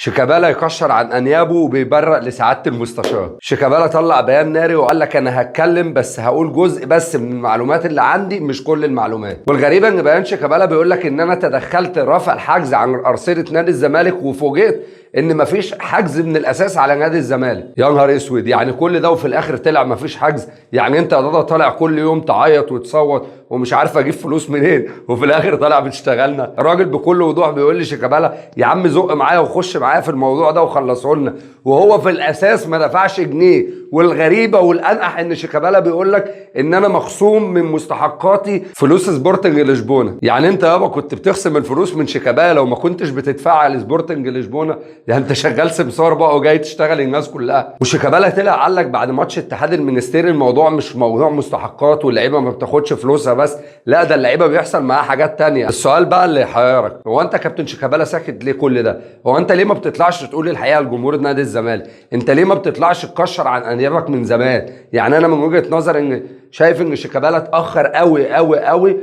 شيكابالا يكشر عن انيابه وبيبرق لسعادة المستشار. شيكابالا طلع بيان ناري وقال لك انا هتكلم بس هقول جزء بس من المعلومات اللي عندي، مش كل المعلومات. والغريبة ان بيان شيكابالا بيقول لك ان انا تدخلت رفع الحجز عن ارصده نادي الزمالك وفوجئت ان مفيش حجز من الاساس على نادي الزمالك. يا نهار اسود، يعني كل ده وفي الاخر طلع مفيش حجز؟ يعني انت يا دادا طالع كل يوم تعيط وتصوت ومش عارف اجيب فلوس منين، وفي الاخر طالع بتشتغلنا. الراجل بكل وضوح بيقول لي شيكابالا يا عم زق معايا وخش معايا في الموضوع ده وخلصه لنا، وهو في الاساس ما دفعش جنيه. والغريبة والانقح ان شيكابالا بيقول لك ان انا مخصوم من مستحقاتي فلوس سبورتنج لشبونه. يعني انت يابا كنت بتخصم الفلوس من شيكابالا وما كنتش بتدفعها لسبورتنج لشبونه؟ يعني انت شغال سمسار بقى وجاي تشتغل الناس كلها. وشيكابالا طلع قال لك بعد ماتش اتحاد المنستيري الموضوع مش موضوع مستحقات واللعيبة ما بتاخدش فلوسها بس، لا ده اللعيبة بيحصل معاها حاجات تانية. السؤال بقى اللي يحيرك، هو انت كابتن شيكابالا ساكت ليه كل ده؟ هو انت ليه ما بتطلعش تقول الحقيقة لجمهور نادي الزمالك؟ انت ليه ما بتطلعش تكشر عن انيابك من زمان؟ يعني انا من وجهه نظري ان شايف ان شيكابالا اتاخر قوي قوي قوي